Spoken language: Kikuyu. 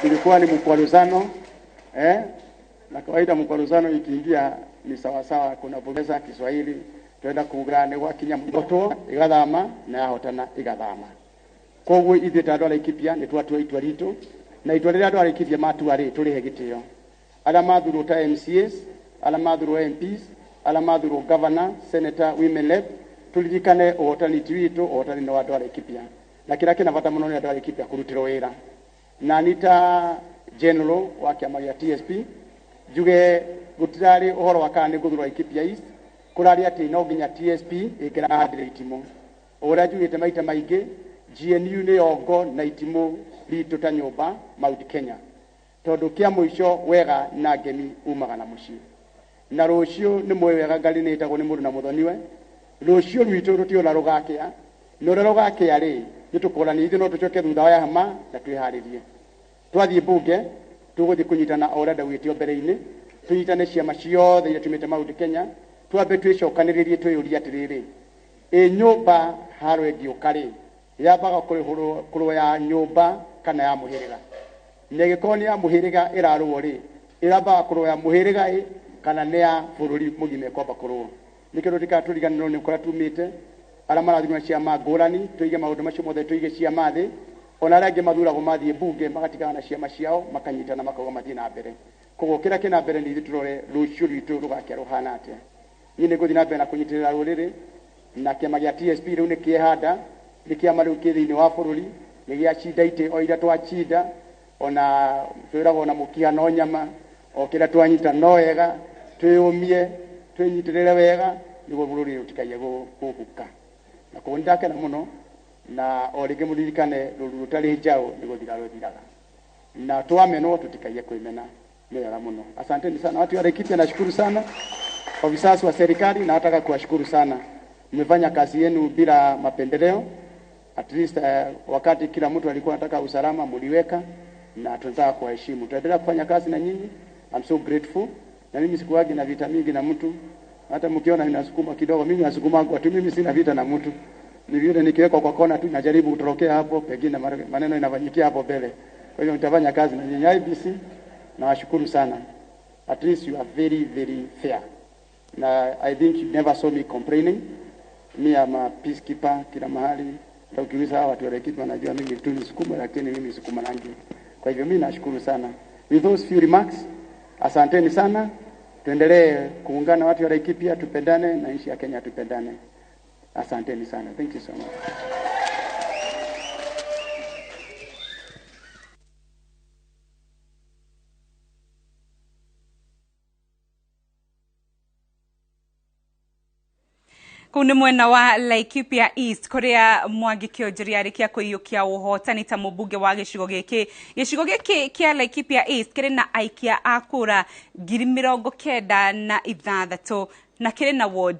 Ilikuwa ni mkwaruzano na kawaida mkwaruzano ikiingia ni sawasawa, kuna pongeza Kiswahili twenda kuga nĩ gwakinya mũtwo igathama na yahotana igathama. Koguo ithuĩ ta andũ a Laikipia nĩ twatua itua ritũ, na itua rĩrĩa andũ a Laikipia matua rĩ, tũrĩhe gĩtĩo. Arĩa mathurwo ta MCAs, arĩa mathurwo MPs, arĩa mathurwo governor, senator, women rep, tũririkane ũhotani ti witũ, ũhotani nĩ wa andũ a Laikipia. Na kĩrĩa kĩna bata mũno nĩ andũ a Laikipia kũrutĩrwo wĩra. Na ni ta general wa kĩama gĩa TSP njuge gũtirarĩ ũhoro wa kana nĩ ngũthurwo Laikipia East, kũrarĩ atĩ no nginya TSP ĩngĩrahandĩra itimũ. Ũrĩa njugĩte maita maingĩ, GNU nĩ yongo na itimũ ritũ ta nyũmba Mount Kenya, tondũ kĩa mũico wega na ngemi umaga na mũciĩ. Na rũciũ nĩ mũĩ wega ngari nĩ ĩtagwo nĩ mũndũ na mũthoniwe. Rũciũ rwitũ rũtiona rũgakĩa, na ũrĩa rũgakĩa rĩ, nĩ tũkorania ithuĩ no tũcoke thutha wa hema na twĩharĩrie. Twathiĩ mbunge tũgũthiĩ kũnyitana o ũrĩa ndaugĩte mbere-inĩ, tũnyitane ciama ciothe iria tumĩte Mount Kenya, twambe twĩcokanĩrĩrie twĩyũrie atĩrĩrĩ, ĩ nyũmba haro ĩngĩũka rĩ, yambaga kũrũa ya nyũmba kana ya mũhĩrĩga? Na ĩgĩkorwo nĩ ya mũhĩrĩga ĩrarũo rĩ, ĩrambaga kũrũa ya mũhĩrĩga ĩ kana nĩ ya bũrũri mũgima ĩkwamba kũrũo? Nĩkĩo tũtikatũriganĩrwo nĩ kũrĩa tumĩte, arĩa marathurwo na ciama ngũrani, tũige maũndũ macio mothe, tũige ciama thĩ, ona arĩa angĩ mathuragwo mathiĩ mbunge magatigana na ciama ciao, makanyitana makauga mathiĩ na mbere. Koguo kĩrĩa kĩna mbere nĩ ithuĩ tũrore rũciũ rwitũ rũgakĩa rũhana atĩa. Niĩ nĩ ngũthiĩ na mbere na kũnyitĩrĩra rũrĩrĩ, na kĩama gĩa TSP rĩu nĩ kĩehanda, nĩ kĩama rĩu kĩ thĩinĩ wa bũrũri, nĩ gĩacinda itĩ o iria twacinda, ona twĩragwo na mũkiha no nyama, o kĩrĩa twanyita no wega, twĩyũmie, twĩnyitĩrĩre wega, nĩguo bũrũri ũyũ ũtikaie kũhuka. Na koguo nĩ ndakena mũno, na o rĩngĩ mũririkane rũru rũtarĩ njaũ nĩ gũthira rũthiraga. Na twamenwo tũtikaie kwĩmena. Nĩ wega mũno. Asanteni sana watu wa Laikipia, nashukuru sana. Ofisas wa serikali nataka kuwashukuru sana. Mmefanya kazi yenu bila mapendeleo. At least wakati kila mtu alikuwa anataka usalama mliweka, na tunataka kuwaheshimu. Tutaendelea kufanya kazi na nyinyi. I'm so grateful. Na mimi sikuagi na vita mingi na mtu. Hata mkiona ninasukuma kidogo, mimi nasukuma kwa tu, mimi sina vita na mtu. Ni vile nikiwekwa kwa kona tu najaribu kutorokea hapo, pengine maneno inafanyikia hapo mbele. Kwa hiyo nitafanya kazi na nyinyi IBC. Nawashukuru sana. At least you are very, very fair. Na I think you never saw me complaining. Me, I'm a peacekeeper kila mahali. Hata ukiuliza hawa watu wa Laikipia wanajua mimi tu nisukuma, lakini mimi sukuma rangi. Kwa hivyo mimi nashukuru sana. With those few remarks, asanteni sana. Tuendelee kuungana watu wa Laikipia, tupendane na nchi ya Kenya tupendane. Asanteni sana. Thank you so much. Kuu nĩ mwena wa Laikipia East kũrĩa Mwangi Kĩonjoria arĩkia kũiyũkia ũhotani ta mũmbunge wa gĩcigo gĩkĩ. Gĩcigo gĩkĩ kĩa Laikipia East kĩrĩ na aikia a kura 96,000 na kĩrĩ na wodi